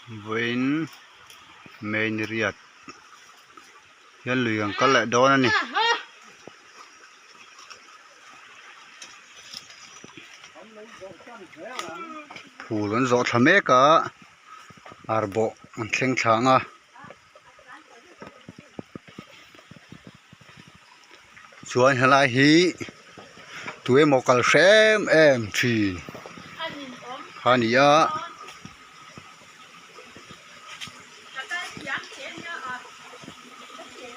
Vawiin May ni riat hian lui an kal leh dawn a ni. Phul an zawh thla mek a arbawh an thleng thla ang a. Chuan helai hi tu emaw kal hrem em thin kha a ni a.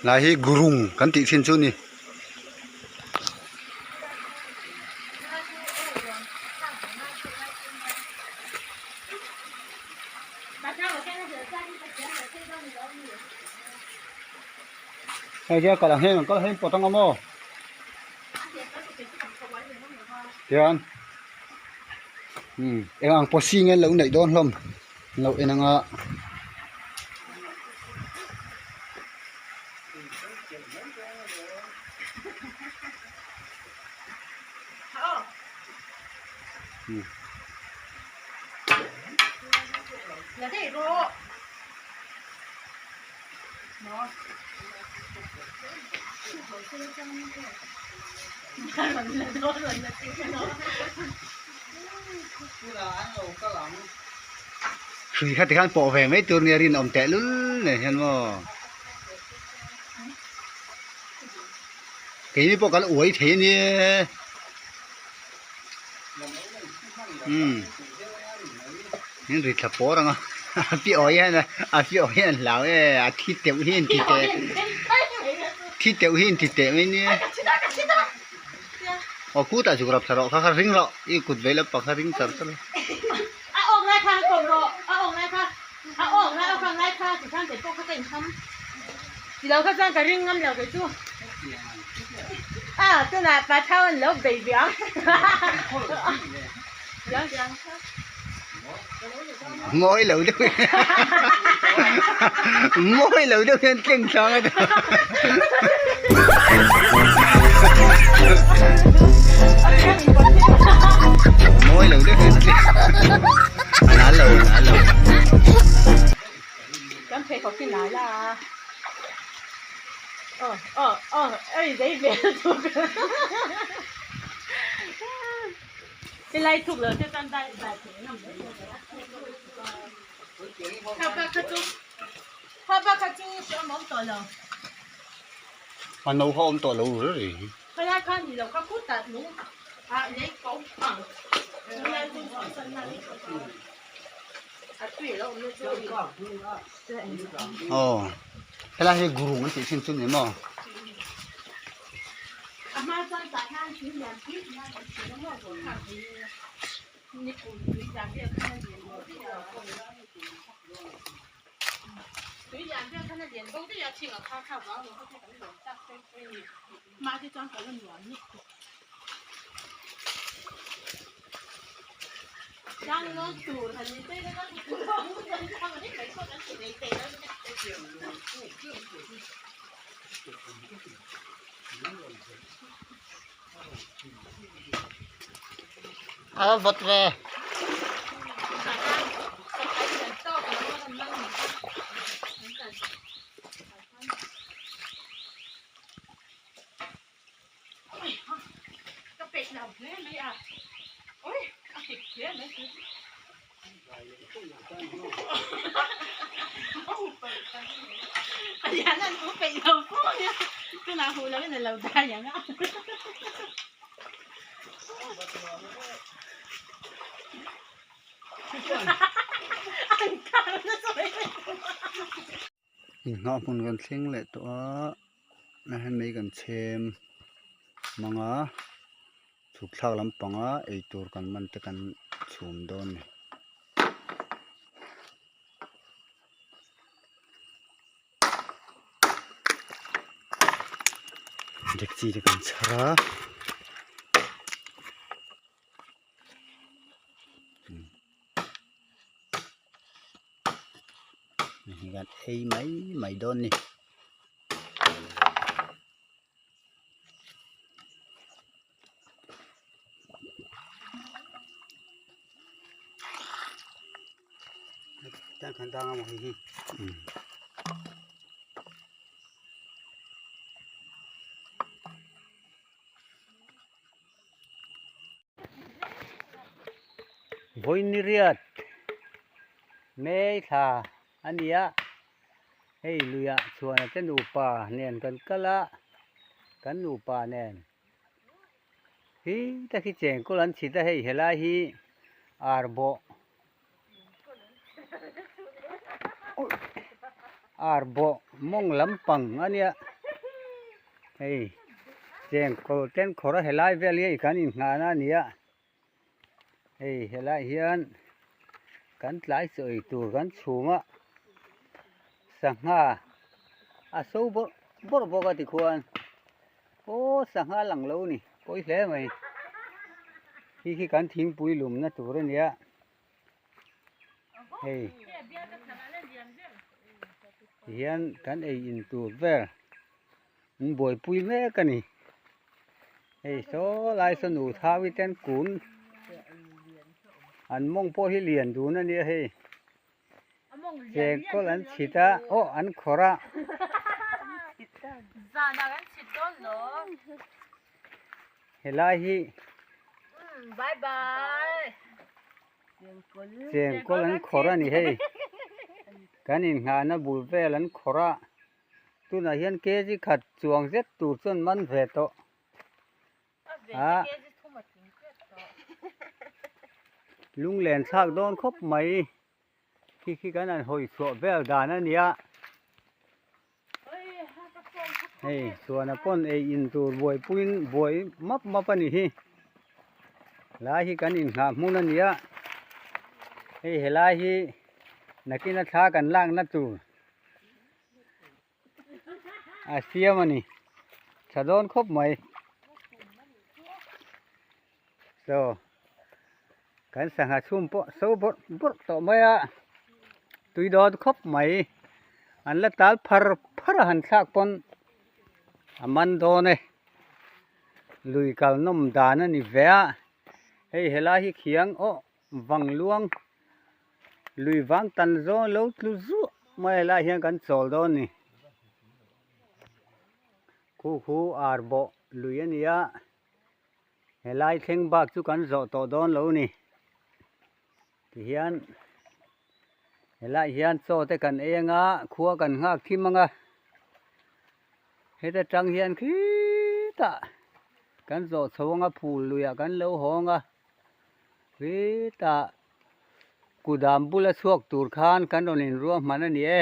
Helai hi gurung kan tih thin chu a ni. Hei hian kal ang hian an kal hian pawt anga maw tian umm eng ang pawsi nge an lo neih dawn hlawm an lo en anga. Hrui kha tikhan pawh ve mai tur nia rinawm tehlul nen hian maw keini pawh kan uai thei a nia. Umm in ri thla pawr ang a a pi awi hian a pi awi hian an hlau e a thi teuh hi an ti teh thi teuh hi an ti teh mai nia aw khutah chuk rap thla rawh kha kha ring rawh i kut vei lampang kha ring char char a awk lai kha kawm rawh a awk lai kha a awk lai awk lai kha ti khan kei pawh kha ka inkham tilo kha chuan ka ring ngam lo kei chu. A tunah pa thau an lo bei ve ang. Mawi lo deuh mawi lo deuh hian tleng tlang a mawi lo deuh hian tleng a nal lo a nal lo. Kan pheikhawk hi nal a. Aw aw aw ei zei ve thuk helai thuk lo te chuan dai dai thei ngam lo kha pa kha chu kha pa kha chu awm awm tawh lo a no kha awm tawh lo reng reng khalai kha ni lo kha khutah lung ah lei ko ang helai chu Aw helai hi gurung an tih thin chu ni maw. A vawt ve. Inhnawh hmun kan thleng leh tawh a hei mai kan chhem mang a chhuk thlak lampanga eitur kan man te kan chhum dawn a ni. Dekchi te kan chhar a. Kan ei mai mai dawn ni. Vawiin riat hmei thla a ni a hei luiah chhuana te nupa nen kan kal a kan nupa nen hi ta khi chengkawl an chhit a hei helai hi ar bawh ar bawh mawng lampang a nia hei chengkawl ten khawr a helai vel hi hei kan inhnahna a ni a hei helaiah hian kan tlai chaw ei tur kan chhum a sangha a so bawrh bawrh bawk a tikhuan aw sangha lang lo a ni pawi hle mai khi khi kan thingpui lumna tur a nia hei tihian kan ei in tur vel an buaipui mek a ni hei saw lai saw nu thawi ten kun an mawng pawh hi lian dun a nia hei chengkawl an chhit a aw an khawrh a. Helai hi chengkawl an khawrh a ni hei kan inngahna bul vel an khawrh a tunah hian kg khat chuang zet tur chuan man ve tawh a lunglen thlak dawn khawp mai khi khi kan han hawi chhuah vel dan a nia. Hei chhuana pawn ei in tur buaipuiin buai map map a ni hi helai hi kan inghah hmun a ni a hei helai hi nakin a thla kan lakna tur a siam a ni tha dawn khawp mai chaw Kan sangha chhum pawh so bawrh bawrh tawh mai a, tui dawn khawp mai. An la tal phar phar a han thlak pawn a man dawn e. Lui kal nawm dan a ni ve a, hei helai hi khiang aw vang luang lui vang tan zawng lo tlu zuah mai helai hian kan chawl dawn a ni. Khu khu ar bawh lui a ni a. Helai thleng bak chu kan zawh tawh dawn lo ni. Tihian helai hian chaw te kan ei anga khua kan nghak thim anga heta tang hian khitah kan zawh chho anga phul luiah kan lo haw anga khitah kudam bula chhuak tur khan kan rawn inruahman a ni e.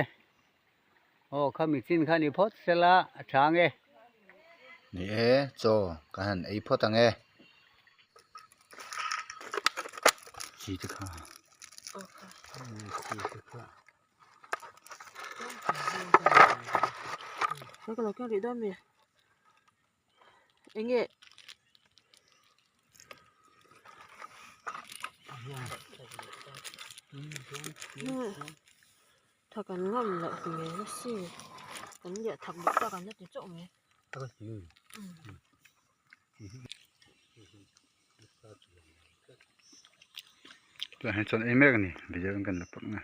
Aw khami chin kha ni phawt sela a tha ange. Ni e, chaw ka han ei phawt ange. Chi te kha. Chi te kha. Ka lo keng rih dawn mi. Enge. Tha kan ngam loh hmel a si kan liah thak duh tak an la ti chauh mai. Tunah hian chuan ei mek a ni video in kan la pawlh ang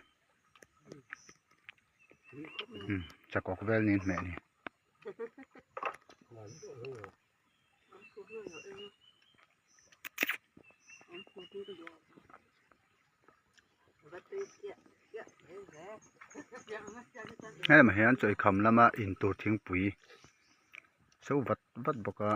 e chakawk vel niin hmeh a ni. Hemi hian chawikham lama intur thingpui so vat vat bawk a.